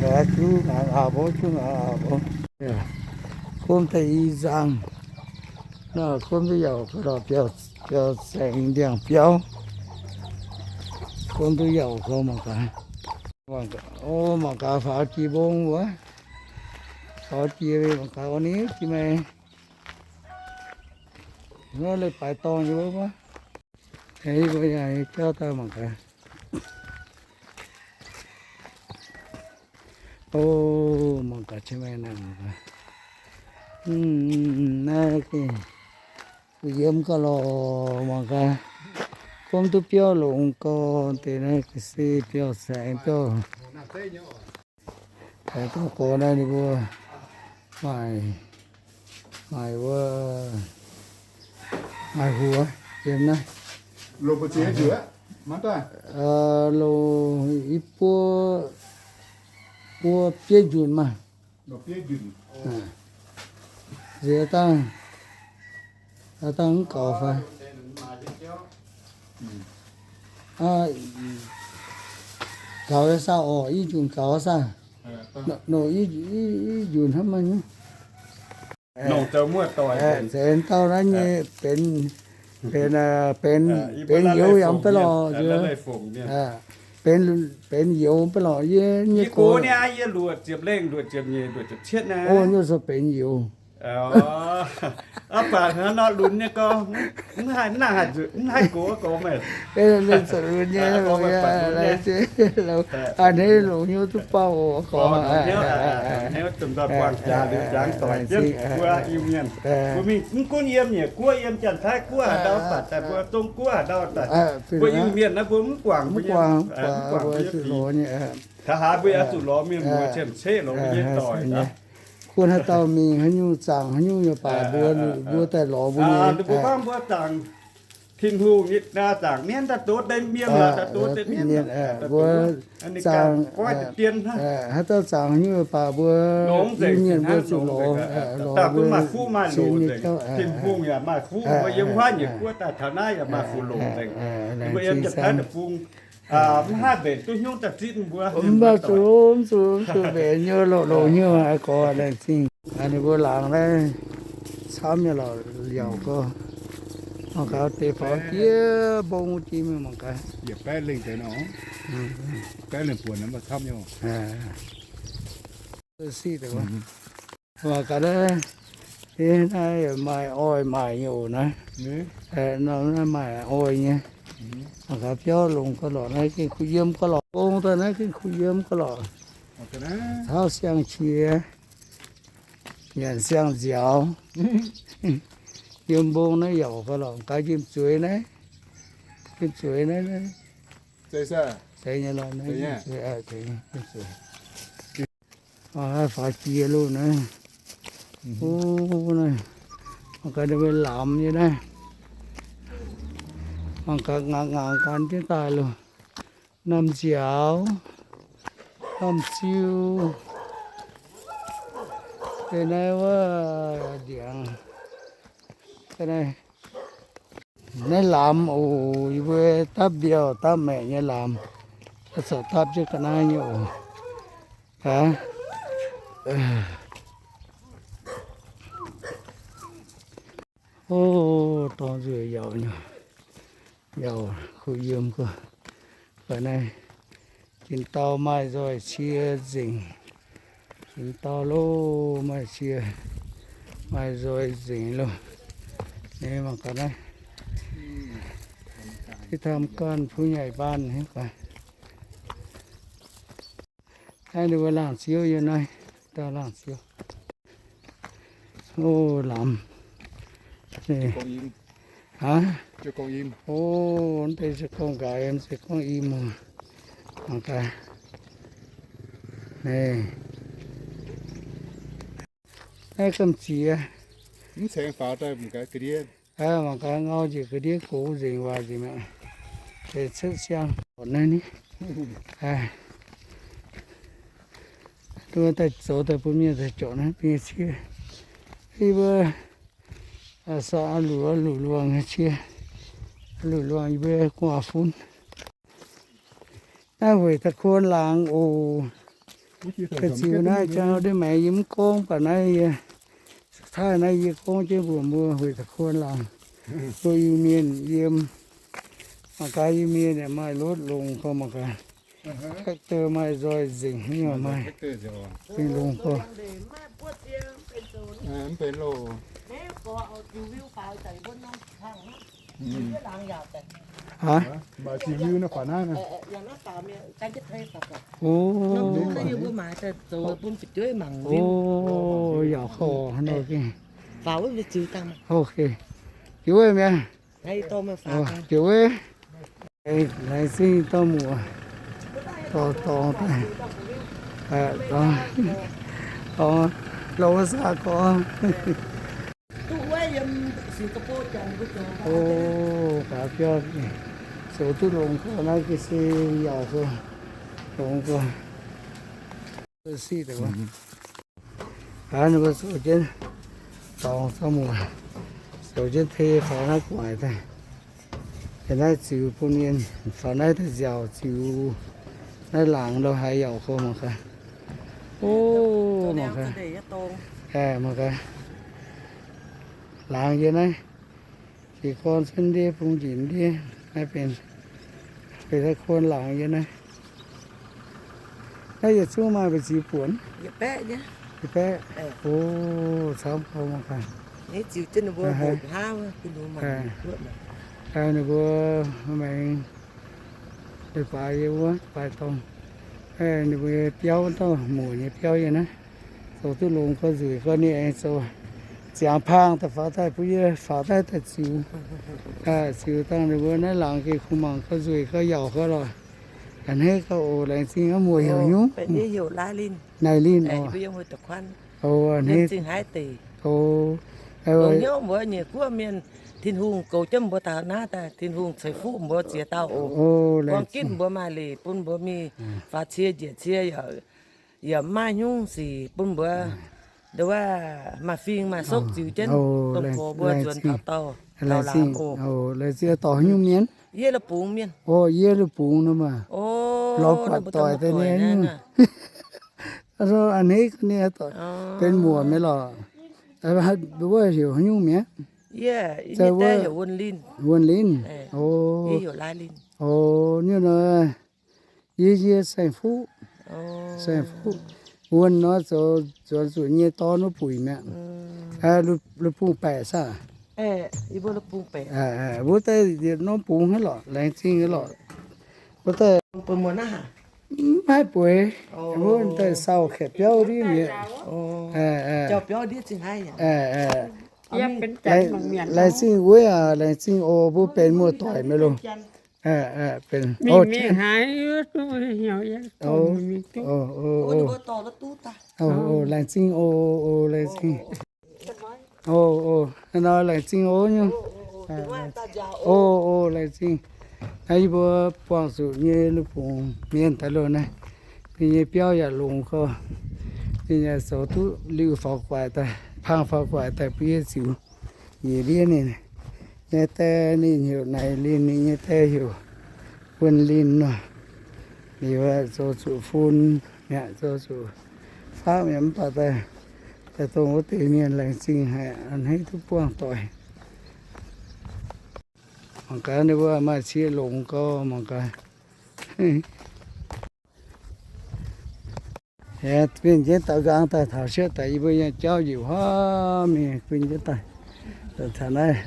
Juv ngaanc auv-mbuo, juv ngaanc auv-mbuo. Gomv daaih i nzangc. Naaiv gomv duqv yauc gau lorqc, biauv, biauv saeng ndiangx biauv. Gomv duqv yauc gau mangc gaax. O, mangc gaax faaux jiex mbong wuov. Faaux jiex mangc gaax orn ni jiex maaih. Naaiv leiz-baaix dorngh nyei wuov. Yie mbuo yaac jauv daaih mangc gaax. O, mangc gaax, naaiv gengh kuh yiem gau lorqc, mangc gaax. Gomv duqv biauv longx gau deix naaiv, se biauv saeng biauv. Aengx gorngv gorx naaiv ninh mbuo maaih, maaih wuov, maaih huox yiem naaiv. Longc i buo, buo bieiv njunc maah. Nziex dangh, dangh mv gaux fai? Gaux saah orqc, i njunc gaux saah? Nor, i, i njunc hnangv maah nyungc. Nzengc dauh naaiv nyei benx, benx, benx youz yaac mv baac lorqc, benx, benx youz mv baac lorqc, yie nyei gox. O, nyungc se benx youz. Aa, baac hnangv nor lunx nyei gorx, mv haih, mv haih gox gorx meih. Mv zuqc lunx nyei, aa, hneiv longc hnyouv duqv bauh oc gorx. Hnyouv domh nzoih buangh jaax liuz jangx doic jienv mbuo Iu-Mienh. Mbuo mingh mv gunv yiem Nyiec Guoqv, yiem Janx-Taiv Guoqv haaix ndau, baac daaih mbuo Zong Guoqv haaix ndau daaih, mbuo Iu-Mienh naaiv mbuo mv guangc, mbuo yiem, mv guangc mbuo yiem fingx. Taux haaix mbuo yaac zuqc lorz mienh muoz cien-ceqv lorz mbuo nyei doic. Gunv haaix dauh mingh haaix nyungc zaangc haaix nyungc nyei baac mbuo, mbuo daaih lorz mbuo nyei. Mbuo gorngv mbuo zaangc Tin-Hungh nyei, zaangc mienv daaih doz deix mienh, daaih doz deix mienh, mbuo zaangc, haaix dauh zaangc haaix nyungc baac mbuo, mienh mbuo zuqc lorz, lorz mbuo maaih fuqv maaih loc nzengc. Tin-Hungh yaac maaih fuqv, mbuo yiem huaav Nyiec Guoqv daaih taux naaiv yaac maaih fuqv loc nzengc. Mbuo yiem Janx-Taiv deic-bung mv haih mbenc duqv hnyouv daaih zipv mbuo. Mv baac zuqc, mv zuqc mbenc nyei, loz-loz nyei aqv gorx, laengz zingh. Ninh mbuo laangz naaiv camv nyei lorqc, yauc gau. Mangc gaax deix faaux jiex mbong jiex mingh mangc gaax. Yietc baeqv lengh deix nor, baeqv lengh buonc nor camv nyei. Siqv deix wuov. Mangc gaax naaiv, naaiv maaih oix maaic nyei oc naaiv. Naaiv maaih oix nyei. Mangc gaax biauv longx gau lorqc, naaiv gengh kuh yiem gau lorqc. Mbong daaih naaiv gengh kuh yiem gau lorqc. Tauv siang-qiex, nyanc siang-nziaaux. Yiem mbong naaiv yauc gau lorqc, gaax njimv-zueiz naaiv. Njimv-zueiz naaiv, zeiz nyei lorqc, njimv-zueiz, njimv-zueiz. Faaux jiex loh naaiv. O, naaiv, mangc gaax ninh mbuo lamz nyei naaiv. Mangc gaax ngaangc ngaangc gan jienv daaih loh. Namh nziaaux, namh ziu, deix naaiv wuov ndiangx. Naaiv lamz oc, yie mbuo dapv mbiauh dapv maengc nyei lamz, corc dapv jienv ga'naaiv nyei oc. Aav, o, dorngx nzueic yauc nyei, yauc kuh yiem gu'naaiv. Tin-Dauh maaih nzoih cie nzengc. Tin-Dauh loh maaih cie, maaih nzoih nzengc loh. Nyei mangc gaax naaiv, ih tam ganh ผู้ใหญ่บ้าน hnangv gaax. Naaiv ninh mbuo laangh ziouv yiem naaiv, dauh laangh ziouv. O, lamz. Aav, o, mv deix se gorngv nqaaix, mv deix gorngv im. Mangc gaax. Naaiv gamh ziex. Mv cengx faaux daaih mangc gaax ga'ndiev. Mangc gaax ngau njiec ga'ndiev gox nzengc waac nzengc mi'aqv. Deix cuotv siang orqc naaiv ni. Mbuo daaih zoux daaih bun mienh daaih zorc naaiv nyei cie. Yie mbuo sa luc luc luangh nyei cie. Luc luangh yie mbuo gu'nguaaz fun. Naaiv weic da'kuon laangz oc. Ziux naaiv jang ndiev maengx yie mv gorngv baac naaiv yie, taaih naaiv yie gorngv jienv mbuox mbuo huih da'kuon laangz, mbuo Iu-Mienh yiem, mangc gaax Iu-Mienh yaac maaih รถ longx gorx mangc gaax. Tractor maaih nzoih nzengc, maaih gengh longx gorx. Aa, o, yaac gorx nor gengh, okay, jiex wuov mi'aqv. Jiex wuov, laengz zingh dorh muoc, dorh dorngx daaih, dorngx, dorngx, longx wuov saah gorx. O, gaax biauv, zoux duqv longx gorx naaiv ga'sie yauc gorx, longx gorx. Siqv deix wuov. Aa, ninh mbuo zoux jienv dorngx zorqv muoc, zoux jienv tei faaux naaiv gu'nguaaic daaih. Yiem naaiv ziux bun mienh faaux naaiv daaih nziaauc ziux naaiv laangz lo haaix yauc gorx mangc gaax. O, mangc gaax. Aeqv, mangc gaax. Laangz yiem naaiv. Jiez gorn cuotv ndiev bung njiec ndiev, naaiv benx, benx da'kuon laangz yiem naaiv. Naaiv yietc zungv maaih mbu'ziex buonc? Yietc baeqv. O, camv gorx mangc gaax. Ninh mbuo maengx leiz-baaix yiem wuov, leiz-baaix dorngx. Ninh mbuo biauv wuov dauh muoc nyei biauv yiem naaiv. Zoux duqv longx gorx, nzueic gorx, ninh aengx zoux ziangx paang daaih faaux daaih bun yie faaux daaih daaih ziux. Ziux dangh ninh mbuo naaiv laangz gengh kungx mangc gorx, nzueic gorx, yauc gorx lorqc. A'hneiv gorx oc. Laengz zingh aqv, muoc heuc nyungc? Naaic Linh oc. O, a'hneiv. O, longx hnyouv mbuo nyei guoqv mienh, Tin-Hungh goux jienv mbuo taux naaiv daaih, Tin-Hungh ceix fuqv mbuo ziex dauh oc. Buangh ginv mbuo maaih leiz bun mbuo mingh faaux cie njiec cie, yaac maiv maaih nyungc sic bun mbuo, nduov, maaih fing maaih sokv ziux jienv dongh gox mbuo nzuonx taux dauh, taux laangz oc. Laengz zingh dorh haaix nyungc mienh? Yie Lu Bungz mienh. O, yie Lu Bungz nor maah. Lorz buatc doic daaih nyei. A'hneiv ga'naaiv benx muoc mi'aqv lorqc. Wuov heuc haaix nyungc mi'aqv? Wuon Linh. O, o, nyungc nor, yie, yie Saeng-Fuqv. Saeng-Fuqv. Wuon nor zoux zuonx zuqc nyei dorn wuov buic mi'aqv. Lu Bungz Baeqc saah? Wuov daaih yietc norm bungz hnangv lorqc, laengz zingh lorqc. Wuov daaih mv haih bueix. Wuov daaih sau kaeqv biauv ndiev mi'aqv. Laengz zingh wuov aac, laengz zingh oc, mbuo benx muoz-doic mi'aqv loh. Laengz zingh oc, oc, oc, nor laengz zingh oc nyungc. Oc, oc, laengz zingh. Naaiv yie mbuo buangh zuqc nyei Lu Bungz mienh daaih loh naaiv. Ninh nyei biauv yaac longx gorx. Ninh yaac zoux duqv liuh faaux guaix daaih, paang faaux guaix daaih bun yie ziux. Njiec ndiev ninh nyei die ninh heuc Naaic Linh, ninh nyei die heuc Wuon Linh nor. Liuz zoux zuqc fun mi'aqv, zoux zuqc faatv mi'aqv, mv baac daaih, daaih dongh wuov deix mienh laengz zingh haic, a'hneiv duqv buangh doic. Mangc gaax ninh mbuo maaih cie longx gau, mangc gaax. Guinh jienv daaux nqaang daaih taux sieqv daaih, yie mbuo yangh jauv njiec huaav mingh guinh jienv daaih. Taux naaiv,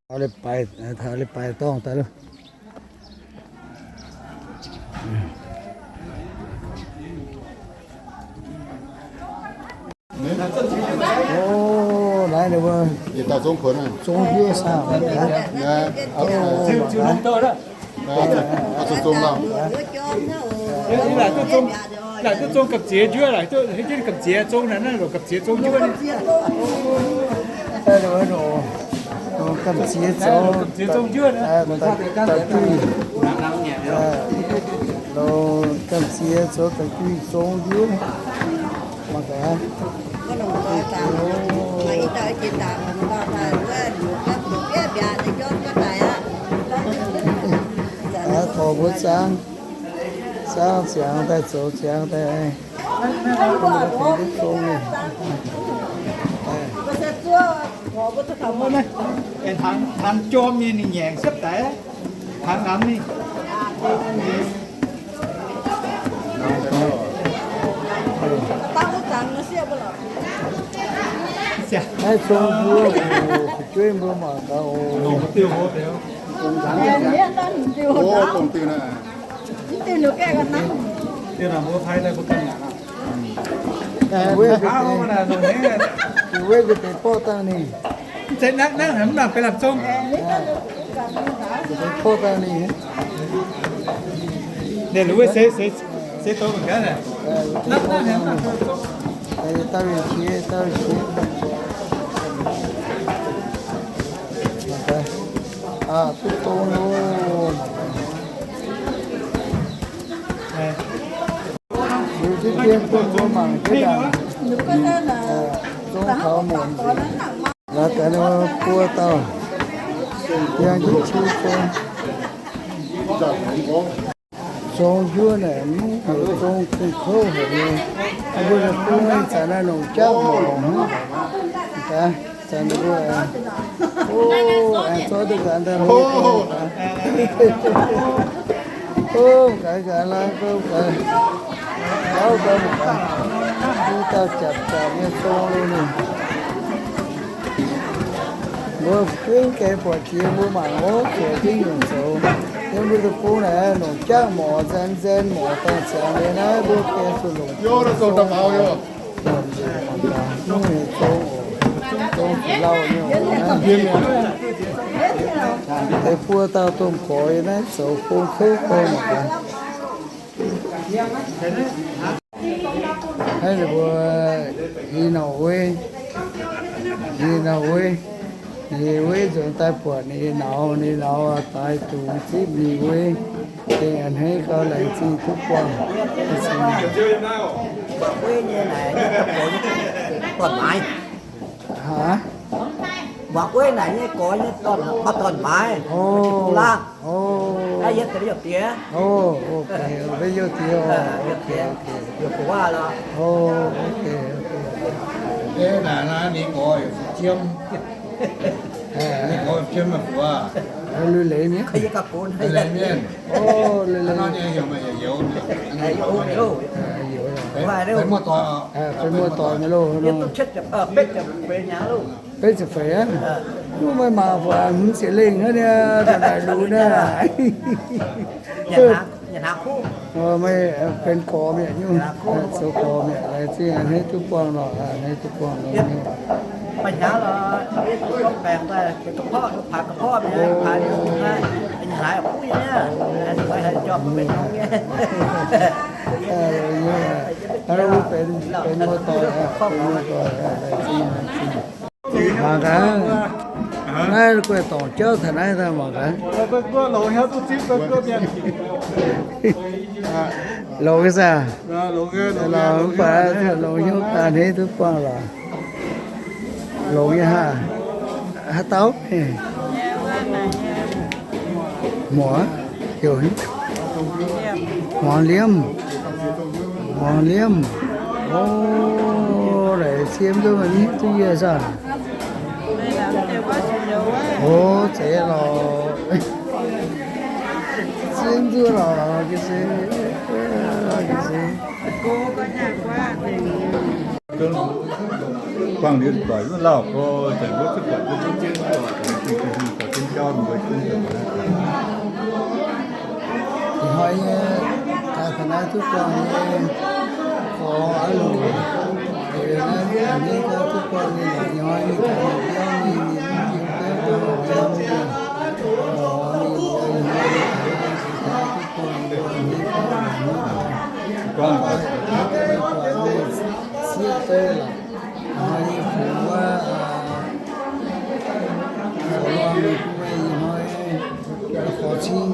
taux leiz-baaix dorngh daaih loh. O, naaiv ninh mbuo zong njuov saah? Laaic duqv zong gamh ziex njuov, laaic duqv gamh ziex zong naaiv, gamh ziex zong njuov. Gamh ziex zoux da'duih, longc gamh ziex zoux da'duih zong njuov. Mangc gaax. Aa, dorh mbuo zaangv. Dangh ziangx daaih zoux ziangx daaih. Hnaangx jorm nyei ninh nyaengc siepv daic. Hnaangx namx ninh. Naaiv zong mbuo fu'jueiv mbuo mangc gaax oc. Weic mbuo deix borqv dangh ninh. Borqv dangh ninh. Dauh yie qiex, dauh yie qiex. Duqv dongh loh. Liuz jienv jienv bun mbuo mangc jienv ndaangc. Zong taux muonc. Laaix gaax buo dauh. Yangh jienv qiu zong. Zong hiuv naaic mv heuc zong kungx kouv haic nyei. Mbuo deic-bung zanc naaiv longc jangv morc hnangv. Zanc mbuo, o, aengx zorqv duqv gaax daaih longc. O, gaax gaax laaix gouv gaax, gauv gaax mangc gaax. Duqv dauh japc japc nyei zong loh ninh. Mbuo fu'jueiv gaengh buatc jiex mbuo mangc oc, zueiz jienv nyungc zoux. Yiem mbuo deic-bung naaic longc jangv morc nzaen nzaen morc dangh ziangx liuz naaiv mbuo gaengh zuqc longc zong. Mv heuc zong oc, zong zuqc lauh nyei oc. Deix buo dauh domh gorx yiem naaiv zoux gong kouv gong mangc gaax. Naaiv ninh mbuo i nauc weiv, i nauc weiv, ninh weiv nzuonx daaih buatc ninh nauz, ninh nauz daaih dungx zipv ninh weiv, gengh a'hneiv gauh laengz zingh duqv buangh. Haaix? Mbuo weiv naaic nyei gorx nyei dorn, dorn maaiz. O, o. Yie deix youh diex. O, mbuo youh diex. Youh diex. Youh buoz lorqh. O, naaic naaiv ninh gorx yaac jiem. Ninh gorx jiem meih fu'jueiv. Lui-leiz mienh. Lui-leiz mienh. O, lui-leiz. Benx muoz-doic, benx muoz-doic nyei loh. Betv ziepc feix aqv. Mv, meih mangc buatc hmz ziepc lengh hnangv niaa, daaih maaic lungz niaa. Meih benx gorx mi'aqv nyungc, zoux gorx mi'aqv, laengz zingh a'hneiv duqv buangh lorqc, a'hneiv duqv buangh lorqc. Benx, benx muoz-doic, benx muoz-doic, laengz zingh, laengz zingh. Mangc gaax, naaiv guaih dorngc jauv taux naaiv daaih mangc gaax. Longx ga'naaiv, mv baac longx hnyouv daaih hneiv duqv buangh lorqc. Longx nyei haah? Haaix dauh? Muoz, heuc muangx liemh, muangx liemh. O, laaix cie mv duqv, mv duqv yie saah? O, zeiz lorqc. Cie mv duqv lorqc, ga'sie, ga'sie. Buangh liuz doic wuov lauh gorx, zanc wuov cuotv doic wuov jienv jienv, jienv jauv mbuo jienv. Ih hnoi nyei daaih taux naaiv duqv buangh nyei gorx aqv longc. Naaiv a'hneiv gauh duqv buangh nyei lorqc. Ih hnoi ninh daaih biauv mingh, ninh mv jiem biauv gorx biauv mingh. Lorqc ninh mbuo ih hnoi duqv buangh nyei gorx, sieqv duqv lorqc. Ih hnoi yie fungx wuov, zoux lorngh bun meih ih hnoi, gorx cing,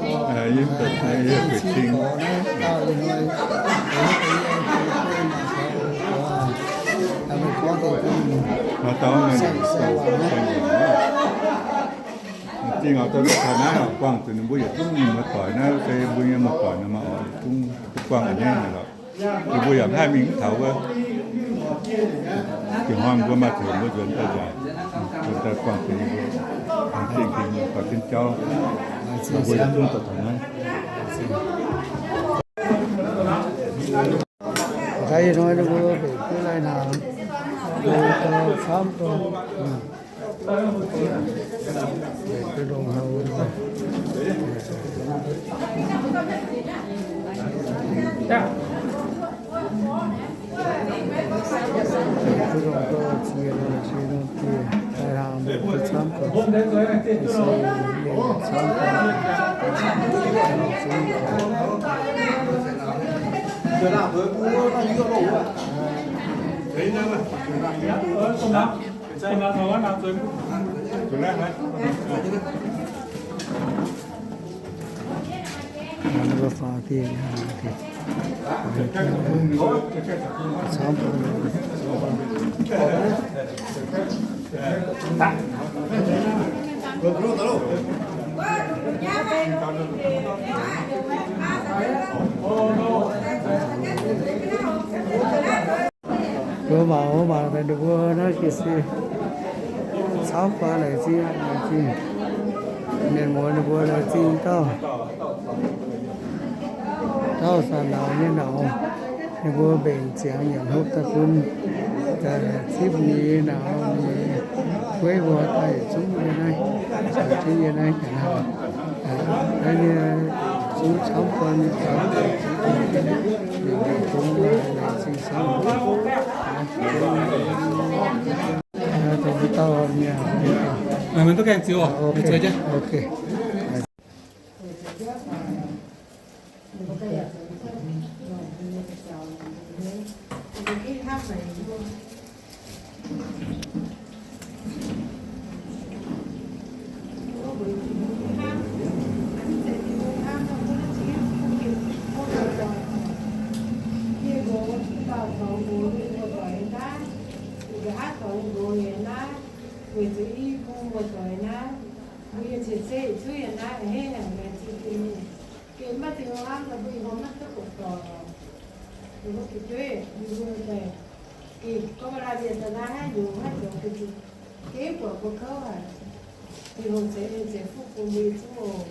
cing gorx naaiv dauh ih hnoi, meih gorngv deix bun sai sai waac naaiv. Mingh oc, daaih taux naaiv oc, buangh zuqc ninh mbuo yietc zungv mienh muoz-doic naaiv, se mbuo nyei muoz-doic naaic oc, yietc zungv duqv buangh a'hneiv naaic lorqc. Ninh mbuo yaac mv haih mingh mv taux wuov. Da'hnoi mbuo maaih zuqc mbuo nzuonx daaih nzengc, nzuonx daaih buangh zuqc ninh mbuo, zingh gengh mbuo buatc jienv jauv, mbuo yietc zungv dorh taux naaiv. Daaih ih hnoi ninh mbuo mbenc duqv lai-hnaangx, mbuo gauh camv dongh, mbenc duqv ndongc haaix, mbenc duqv ndongc haaix, ziex, ziex norm dieh, lai-hnaangx mbenc duqv camv dongh, se mienh camv dongh, Mbuo mangc, mbuo mangc daaih ninh mbuo naaiv gengh se camv fai, laengz zingh, laengz zingh. Mienh muoz ninh mbuo laengz zingh dauh, dauh zanc nauz nyei nauz, ninh mbuo mbenc ziangx nyanc hopv daaih bun Tiffany nauz, Gueiv mbuo daaih yietc zungv yie naaiv, yietc zungv yie naaiv nyanc haic. Naaiv nyei zungv camv buonc nyei, mienh muoz-doic laengz zingh camv. Dongh mbuo dauh mienh, mienh, mienh duqv gaengh ziux oc. Weic zuqc i bung muoz-doic naaiv, mbuo nyei cien-ceqv zuov yiem naaiv a'hneiv haic, laengz zingh Tin-Hungh. Gengh maiv Tin-Hungh hnamv nor, mbuo yie hnoi maiv duqv goux dorngc. Mbuo ga'jueiv, mbuo daaih, gengh gorngv maaih mienh daaih naaiv haaix nyungc haaix zoux gengh zuqc, gengh buatc mbuo kouv haic. Tin-Hungh ceix en ceix fuqv bun mbuo nyei zuov oc.